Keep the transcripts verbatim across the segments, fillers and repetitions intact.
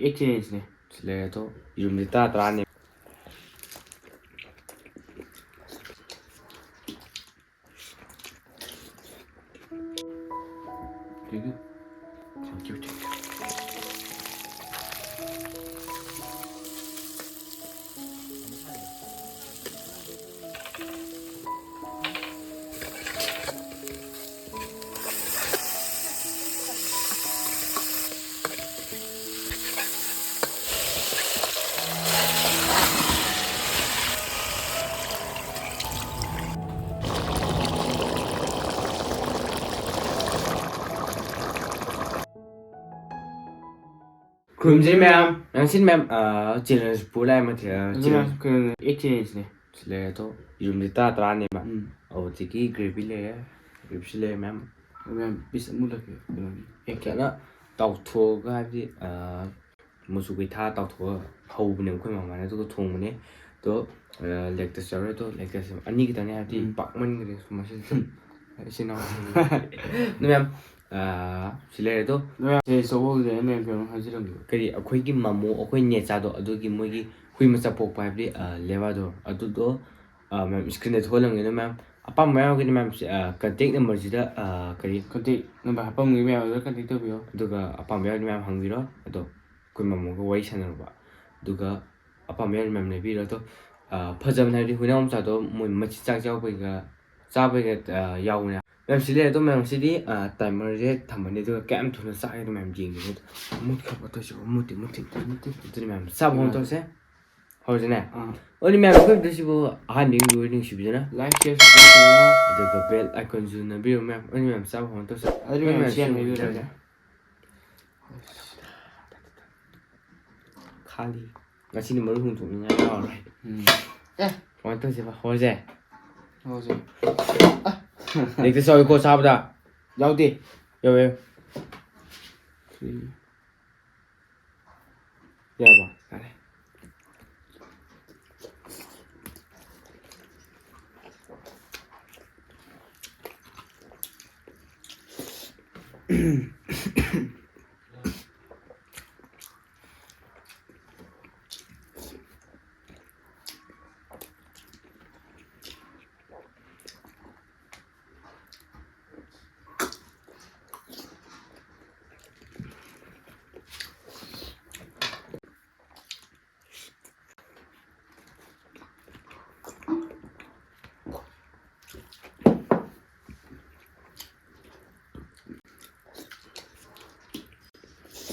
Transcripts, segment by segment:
Eight ꯀꯦ ꯖꯤꯅꯦ꯫ ꯁꯤ ꯂꯩꯔꯦ ꯑꯗꯣ, ꯌꯦꯔꯨꯝꯗꯤ ꯇꯔꯥ ꯇꯔꯥꯅꯦ꯫ Thank you, thank you. ꯈꯨꯔꯨꯝꯖꯔꯤ ꯃꯌꯥꯝ꯫ ꯉꯁꯤ ꯃꯌꯥꯝ, ꯑ, challenge ꯄꯨ ꯂꯥꯛꯑꯦ ꯃꯊꯦꯜ, ꯑꯗꯨꯅ challenge꯫ ꯀꯩꯅꯣꯅꯦ, eight challengeꯅꯦ꯫ ꯁꯤ ꯂꯩꯔꯦ ꯑꯗꯣ, ꯌꯦꯔꯨꯝꯗꯤ ꯇꯔꯥ ꯇꯔꯥꯅꯦꯕ꯫ ꯎꯝ꯫ ꯑꯗꯨꯗꯒꯤ gravy ꯂꯩꯔꯦ, gravyꯁꯨ ꯂꯩꯔꯦ ꯃꯌꯥꯝ꯫ ꯃꯌꯥꯝ piece ꯑꯃꯨꯛ ꯂꯧꯒꯦ, ꯀꯩꯅꯣꯅꯦ, eight꯫ ꯐꯖꯅ ꯇꯥꯎꯊꯣꯛꯑꯒ, ꯍꯥꯏꯕꯗꯤ, ꯑ, ꯃꯆꯨ ꯀꯩꯊꯥ ꯇꯥꯎꯊꯣꯛꯑ ꯍꯧꯕꯅꯦ ꯑꯩꯈꯣꯏ ꯃꯃꯥꯅ, ꯑꯗꯨꯒ ꯊꯣꯡꯕꯅꯦ꯫ ꯑꯗꯣ, ꯑ, ꯂꯦꯛꯇꯁ ꯌꯥꯎꯔꯦ, ꯑꯗꯣ ꯂꯦꯛꯇꯁ ꯑꯅꯤ ꯈꯛꯇꯪꯅꯦ, ꯍꯥꯏꯕꯗꯤ ꯎꯝ꯫ ꯄꯥꯛꯃꯟꯈ꯭ꯔꯦ ꯃꯁꯤꯗ꯫ ꯏꯆꯤꯟ ꯏꯅꯥꯎ꯫ ꯑꯗꯨ ꯃꯌꯥꯝ, ꯑ, ꯁꯤ ꯂꯩꯔꯦ ꯑꯗꯣ꯫ ꯃꯌꯥꯝ, ꯁꯦ, ꯆꯧꯋꯣ, ꯑꯗꯨꯗꯤ ꯑꯩ ꯃꯌꯥꯝ ꯀꯩꯅꯣꯝ ꯍꯥꯏꯖꯔꯝꯒꯦ꯫ ꯀꯔꯤ, ꯑꯩꯈꯣꯏꯒꯤ ꯃꯃꯣ, ꯑꯩꯈꯣꯏ ꯅꯦꯆꯥꯗꯣ, ꯑꯗꯨꯒꯤ ꯃꯣꯏꯒꯤ ꯍꯨꯏ ꯃꯆꯥ ꯄꯣꯛꯄ ꯍꯥꯏꯕꯗꯤ, ꯑ, ꯂꯦꯕꯥꯗꯣ, ꯑꯗꯨꯗꯣ, ꯑ, ꯃꯌꯥꯝ screenꯗ ꯊꯣꯛꯍꯜꯂꯝꯒꯦ꯫ ꯑꯗꯣ ꯃꯌꯥꯝ ꯑꯄꯥꯝꯕ ꯌꯥꯎꯔꯒꯗꯤ ꯃꯌꯥꯝ, ꯑ, contact numberꯁꯤꯗ, ꯑ, ꯀꯔꯤ? Contact number ꯍꯥꯞꯄꯝꯒꯦ ꯃꯌꯥꯝ, ꯑꯗꯨꯗ contact ꯇꯧꯕꯤꯌꯣ꯫ ꯑꯗꯨꯒ ꯑꯄꯥꯝꯕ ꯌꯥꯎꯔꯗꯤ ꯃꯌꯥꯝ ꯍꯪꯕꯤꯔꯣ꯫ ꯑꯗꯣ ꯑꯩꯈꯣꯏ ꯃꯃꯣꯒ ꯋꯥꯔꯤ ꯁꯥꯟꯅꯔꯨꯕ꯫ ꯑꯗꯨꯒ ꯑꯄꯥꯝꯕ ꯌꯥꯎꯔꯗꯤ ꯃꯌꯥꯝ ꯂꯩꯕꯤꯔꯣ꯫ ꯑꯗꯣ, ꯑ, ꯐꯖꯕꯅꯦ ꯍꯥꯏꯕꯗꯤ ꯍꯨꯏꯅꯥꯎ ꯃꯆꯥꯗꯣ ꯃꯣꯏ ꯃꯆꯤꯟꯖꯥꯛ ꯆꯥꯕꯩꯒ, ꯆꯥꯕꯩꯒ, ꯑ, ꯌꯥꯎꯕꯅꯦ꯫ ꯃꯌꯥꯝ ꯁꯤ ꯂꯩꯔꯦ꯫ ꯑꯗꯣ ꯃꯌꯥꯝ ꯁꯤꯗꯤ, ꯑ, timerꯁꯦ ꯊꯝꯃꯅꯤ, ꯑꯗꯨꯒ ꯀꯌꯥꯝ ꯊꯨꯅ ꯆꯥꯒꯦꯗꯣ ꯃꯌꯥꯝ ꯌꯦꯡꯒꯦ꯫ ꯃꯨꯠꯈ꯭ꯔꯕ ꯇꯧꯁꯤꯕ, ꯃꯨꯠꯇꯤ ꯃꯨꯠꯇꯤ꯫ ꯃꯨꯠꯇꯤ꯫ ꯑꯗꯨꯗꯤ ꯃꯌꯥꯝ ꯆꯥꯕ ꯍꯧꯅ ꯇꯧꯁꯦ꯫ ꯍꯧꯔꯁꯤꯅꯦ꯫ ꯑꯥ꯫ ꯑꯗꯨꯗꯤ ꯃꯌꯥꯝ ꯑꯩꯈꯣꯏ video ꯁꯤꯕꯨ ꯑꯍꯥꯟꯕꯗꯒꯤ ꯂꯣꯏ ꯅꯨꯡꯁꯤꯕꯤꯗꯨꯅ꯫ Like, share, subscribe ꯇꯧꯔꯣ꯫ ꯑꯗꯨꯒ bell iconꯁꯨ ꯅꯝꯕꯤꯔꯝꯃꯨ ꯃꯌꯥꯝ꯫ ꯑꯗꯨꯗꯤ ꯃꯌꯥꯝ ꯆꯥꯕ ꯍꯧꯅ ꯇꯧꯁꯦ꯫ ꯑꯗꯨꯗꯤ ꯃꯌꯥꯝ ꯑꯗꯨꯗꯤ ꯃꯌꯥꯝ ꯁꯤ ꯁꯤ ꯍꯥꯏꯕꯤꯔꯒꯦ꯫ ꯈꯥꯂꯤ꯫ ꯉꯁꯤꯗꯤ ꯃꯔꯨ ꯍꯣꯡꯗꯣꯛꯅꯤꯡꯉꯥꯏ ꯌꯥꯎꯔꯔꯣꯏ꯫ ꯎꯝ꯫ ꯑꯦ꯫ ꯀꯃꯥꯏꯅ ꯇꯧꯁꯦꯕ? ꯍꯧꯔꯁꯦ? ꯍꯧꯔꯁꯦ꯫ ꯍꯦꯛꯇ ꯆꯥꯎꯏꯀꯣ ꯆꯥꯕꯗ꯫ ꯌꯥꯎꯗꯦ꯫ ꯌꯥꯎꯋꯦ꯫ ꯁꯤ꯫ ꯌꯥꯔꯕꯣ? ꯌꯥꯔꯦ꯫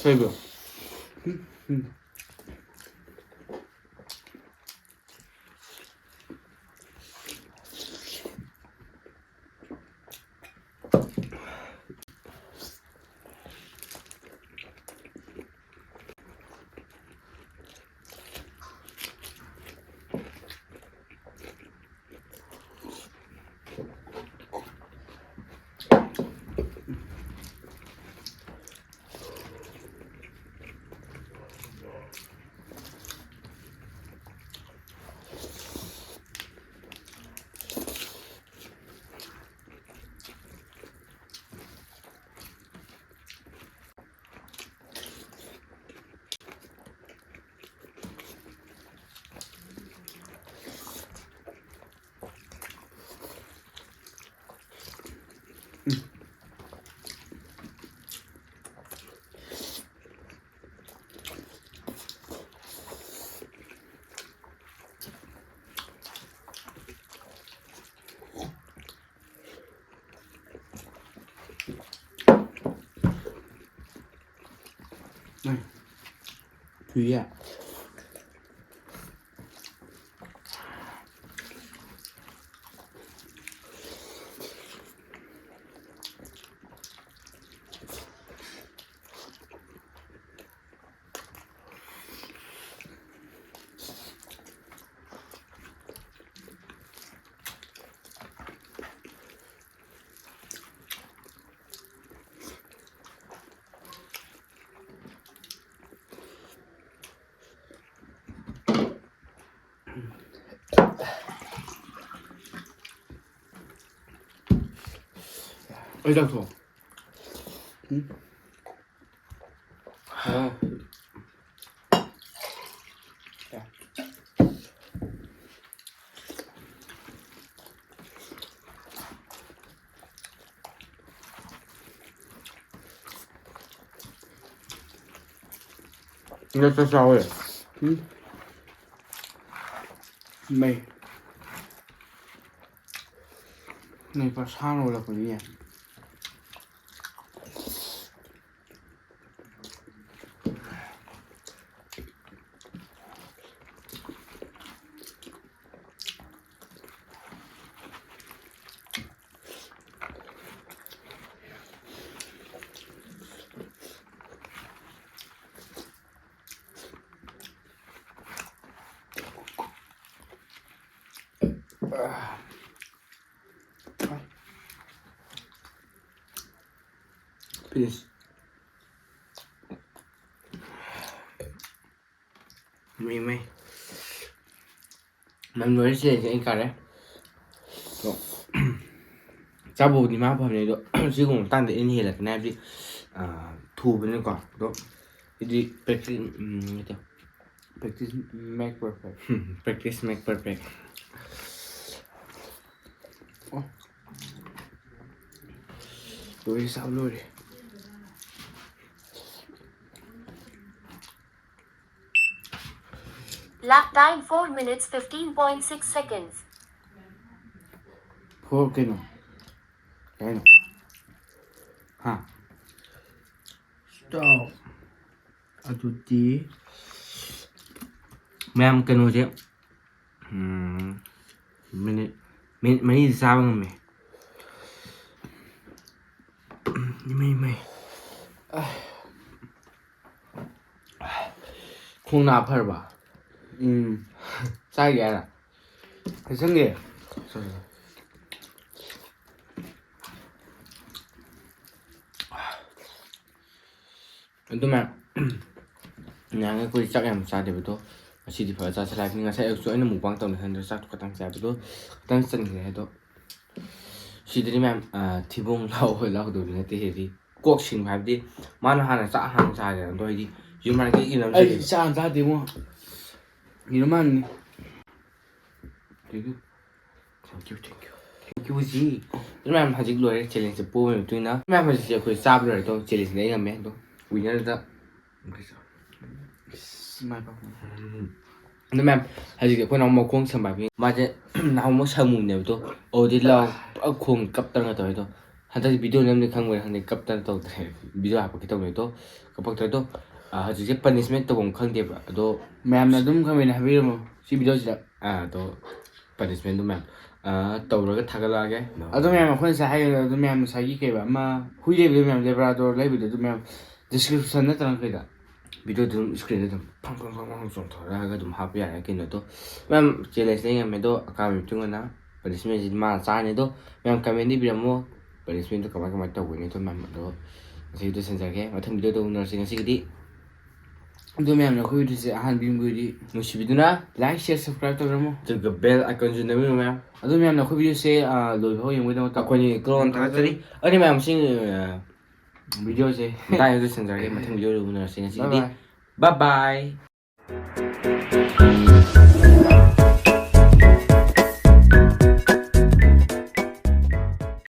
ꯀꯩꯕꯣ? ꯊꯨꯏꯌꯦ꯫ ꯑꯩ ꯆꯥꯛ ꯊꯣꯡ꯫ ꯎꯝ꯫ ꯑꯣ꯫ ꯅꯠꯇ ꯆꯥꯎꯋꯦ꯫ ꯎꯝ꯫ ꯃꯩ꯫ ꯃꯩ ꯄꯨꯔꯥ ꯁꯥꯅ ꯑꯣꯜꯂꯛꯄꯅꯤꯅꯦ꯫ Please. ꯃꯩ ꯃꯩ꯫ ꯃꯝ ꯂꯣꯏꯔ ꯆꯦꯟꯁꯦ ꯑꯩ ꯀꯥꯔꯦ꯫ ꯑꯗꯣ ꯆꯥꯕꯕꯨꯗꯤ ꯃꯥ ꯐꯕꯅꯦ, ꯑꯗꯣ ꯁꯤꯒꯨꯝꯕ ꯃꯇꯥꯡꯗ ꯑꯩꯅ ꯍꯦꯜꯂꯛꯀꯅꯤ, ꯍꯥꯏꯕꯗꯤ, ꯑꯥ, ꯊꯨꯕꯅꯤꯅꯀꯣ꯫ ꯑꯗꯣ ꯑꯩꯗꯤ practice, ꯎꯝ, ꯅꯠꯇꯦ꯫ Practice make perfect꯫ Practice make perfect꯫ ꯑꯣ꯫ ꯂꯣꯏꯔꯦ, ꯆꯥꯕ ꯂꯣꯏꯔꯦ꯫ Lap time four minutes fifteen point six seconds. Four ꯀꯩꯅꯣ? ꯀꯩꯅꯣ? ꯍꯥ? Stop꯫ ꯑꯗꯨꯗꯤ ꯃꯌꯥꯝ ꯀꯩꯅꯣꯁꯦ, ꯎꯝ, minute, minute ꯃꯔꯤꯗ ꯆꯥꯕ ꯉꯝꯃꯦ꯫ ꯏꯃꯩ, ꯏꯃꯩ꯫ ꯈꯣꯡ ꯅꯥ ꯐꯔꯕ? ꯎꯝ꯫ ꯆꯥꯒꯦ ꯍꯥꯏꯔ? ꯂꯣꯏꯁꯟꯒꯦ꯫ ꯑꯗꯨ ꯃꯌꯥꯝ, ꯅꯍꯥꯟꯒꯩ ꯑꯩꯈꯣꯏ ꯆꯥꯛ ꯌꯥꯝ ꯆꯥꯗꯦꯕꯗꯣ, ꯉꯁꯤꯗꯤ ꯐꯖ ꯆꯥꯁꯤꯜꯂꯛꯑꯕꯅꯤ꯫ ꯉꯁꯥꯏ ꯑꯌꯨꯛꯁꯨ ꯑꯩꯅ mukbang ꯇꯧꯅꯤ ꯈꯟꯗ꯭ꯔ ꯆꯥꯛꯇꯣ ꯈꯇꯪ ꯆꯥꯏꯕꯗꯣ, ꯈꯇꯪ ꯆꯟꯈ꯭ꯔꯦ꯫ ꯑꯗꯣ ꯁꯤꯗꯗꯤ ꯃꯌꯥꯝ, ꯑ, ꯊꯤꯕꯣꯡ ꯂꯥꯎꯕ ꯂꯥꯎꯗꯕꯗꯤ ꯅꯠꯇꯦ꯫ ꯁꯤꯗꯤ ꯀꯣꯛ ꯁꯤꯟꯕ ꯍꯥꯏꯕꯗꯤ ꯃꯥꯅ ꯍꯥꯟꯅ ꯆꯥꯛ ꯍꯥꯟꯅ ꯆꯥꯔꯦ꯫ ꯑꯗꯣ ꯑꯩꯗꯤ ꯌꯨꯝ ꯍꯥꯟꯅ ꯀꯩ ꯏꯅꯝ ꯑꯩꯗꯤ ꯆꯥꯗꯦ꯫ ꯆꯥꯛ ꯍꯥꯟꯅ ꯆꯥꯗꯦ ꯏꯕꯨꯡꯉꯣ꯫ ꯌꯦꯔꯨꯝ ꯍꯥꯟꯅꯅꯤ꯫ Thank you, thank you, thank you G. ꯑꯗꯨ ꯃꯌꯥꯝ ꯍꯧꯖꯤꯛ ꯂꯣꯏꯔꯦ, challengeꯁꯦ ꯄꯣꯕꯒꯤ ꯃꯇꯨꯡ ꯏꯟꯅ꯫ ꯃꯌꯥꯝ ꯍꯧꯖꯤꯛꯁꯦ ꯑꯩꯈꯣꯏ ꯆꯥꯕ ꯂꯣꯏꯔꯦ꯫ ꯑꯗꯣ challengeꯅ ꯑꯩ ꯉꯝꯃꯦ꯫ ꯑꯗꯣ winnerꯗ ꯑꯁ, ꯃꯥꯏ ꯄꯥꯛꯄ꯫ ꯑꯗꯣ ꯃꯌꯥꯝ ꯍꯧꯖꯤꯛꯁꯦ ꯑꯩꯈꯣꯏ ꯅꯍꯥꯟ ꯃꯈꯣꯡ ꯁꯝꯕ ꯍꯥꯏꯕꯅꯤ꯫ ꯃꯥꯁꯦ ꯅꯍꯥꯟꯃꯨꯛ ꯁꯪꯉꯨꯕꯅꯦꯕ꯫ ꯑꯗꯣ ꯑꯗꯨꯗꯤ ꯂꯥꯎ ꯄꯨꯔꯥ ꯈꯣꯡ ꯀꯞꯇꯅ ꯇꯧꯋꯦ꯫ ꯑꯗꯣ ꯍꯟꯗꯛꯇꯤ video ꯅꯝꯅꯤ ꯈꯪꯕꯩ ꯈꯪꯗꯦ, ꯀꯞꯇꯅ ꯇꯧꯗ꯭ꯔꯦ꯫ Video ꯍꯥꯞꯄꯛꯀꯦ ꯇꯧꯕꯅꯦ꯫ ꯑꯗꯣ ꯀꯞꯄꯛꯇ꯭ꯔꯦ꯫ ꯑꯗꯣ, ꯑ, ꯍꯧꯖꯤꯛꯁꯦ punishment ꯇꯧꯐꯝ ꯈꯪꯗꯦꯕ꯫ ꯑꯗꯣ ꯃꯌꯥꯝꯅ ꯑꯗꯨꯝ comment ꯍꯥꯏꯕꯤꯔꯝꯃꯣ ꯁꯤ videoꯁꯤꯗ꯫ ꯑ, ꯑꯗꯣ punishmentꯗꯣ ꯃꯌꯥꯝ, ꯑ, ꯇꯧꯔꯒ ꯊꯥꯒꯠꯂꯛꯑꯒꯦ꯫ ꯑꯗꯣ ꯃꯌꯥꯝ ꯑꯩꯈꯣꯏꯅ ꯉꯁꯥꯏ ꯍꯥꯏꯈꯤꯕꯗꯣ, ꯑꯗꯣ ꯃꯌꯥꯝ ꯉꯁꯥꯏꯒꯤ ꯀꯩꯕ ꯑꯃ ꯍꯨꯏ ꯂꯩꯕꯗꯣ ꯃꯌꯥꯝ, Labrador ꯂꯩꯕꯗꯣ, ꯑꯗꯨ ꯃꯌꯥꯝ description ꯅꯠꯇ꯭ꯔꯒ ꯀꯩꯗ? ꯚꯤꯗꯤꯑꯣꯗꯨ ꯑꯗꯨꯝ ꯁ꯭ꯀ꯭ꯔꯤꯟꯗ ꯑꯗꯨꯝ ꯐꯪ ꯐꯪ ꯐꯪ ꯐꯪ ꯆꯣꯡꯊꯣꯔꯛꯑꯒ ꯑꯗꯨꯝ ꯍꯥꯞꯄ ꯌꯥꯔꯦ꯫ ꯀꯩꯅꯣꯗꯣ ꯃꯌꯥꯝ ꯆꯦꯂꯦꯟꯖ ꯂꯩ ꯉꯝꯃꯦ, ꯑꯗꯣ ꯑꯀꯥꯕꯒꯤ ꯃꯇꯨꯡ ꯏꯟꯅ ꯄꯅꯤꯁꯃꯦꯟꯁꯤꯗꯤ ꯃꯥꯅ ꯆꯥꯔꯅꯤ꯫ ꯑꯗꯣ ꯃꯌꯥꯝ ꯀꯃꯦꯟꯗ ꯏꯕꯤꯔꯝꯃꯣ, ꯄꯅꯤꯁꯃꯦꯟꯗꯣ ꯀꯃꯥꯏ ꯀꯃꯥꯏꯅ ꯇꯧꯒꯅꯤ꯫ ꯑꯗꯣ ꯃꯌꯥꯝ ꯑꯗꯣ ꯉꯁꯤꯒꯤꯗꯤ ꯂꯣꯏꯁꯤꯟꯖꯔꯒꯦ, ꯃꯊꯪ ꯚꯤꯗꯤꯑꯣꯗ ꯎꯅꯔꯁꯤ꯫ ꯉꯁꯤꯒꯤꯗꯤ ꯑꯗꯣ ꯃꯌꯥꯝꯅ ꯑꯩꯈꯣꯏ ꯚꯤꯗꯤꯑꯣꯁꯦ ꯑꯍꯥꯟꯕ ꯌꯦꯡꯕꯤꯔꯗꯤ ꯅꯨꯡꯁꯤꯕꯤꯗꯨꯅ ꯂꯥꯏꯛ, ꯁꯤꯌꯔ, ꯁꯕꯁꯀ꯭ꯔꯥꯏꯕ ꯇꯧꯕꯤꯔꯝꯃꯣ, ꯑꯗꯨꯒ ꯕꯦꯜ ꯑꯥꯏꯀꯟꯁꯨ ꯅꯝꯕꯤꯔꯝꯃꯣ ꯃꯌꯥꯝ꯫ ꯑꯗꯣ ꯃꯌꯥꯝꯅ ꯑꯩꯈꯣꯏ ꯚꯤꯗꯤꯑꯣꯁꯦ, ꯑ, ꯂꯣꯏꯕ ꯐꯥꯎ ꯌꯦꯡꯕꯒꯤꯗꯗꯃꯛꯇ ꯑꯩꯈꯣꯏꯅ ꯀ꯭ꯔꯣꯟ ꯊꯥꯒꯠꯆꯔꯤ꯫ ꯑꯗꯨꯗꯤ ꯃꯌꯥꯝ ꯁꯤ, ꯑ, ꯚꯤꯗꯤꯑꯣꯁꯦ ꯃꯇꯥꯡ ꯌꯧꯗ ꯁꯟꯖꯔꯒꯦ꯫ ꯃꯊꯪ ꯚꯤꯗꯤꯑꯣꯗ ꯎꯅꯔꯁꯤ꯫ ꯉꯁꯤꯒꯤꯗꯤ bye bye꯫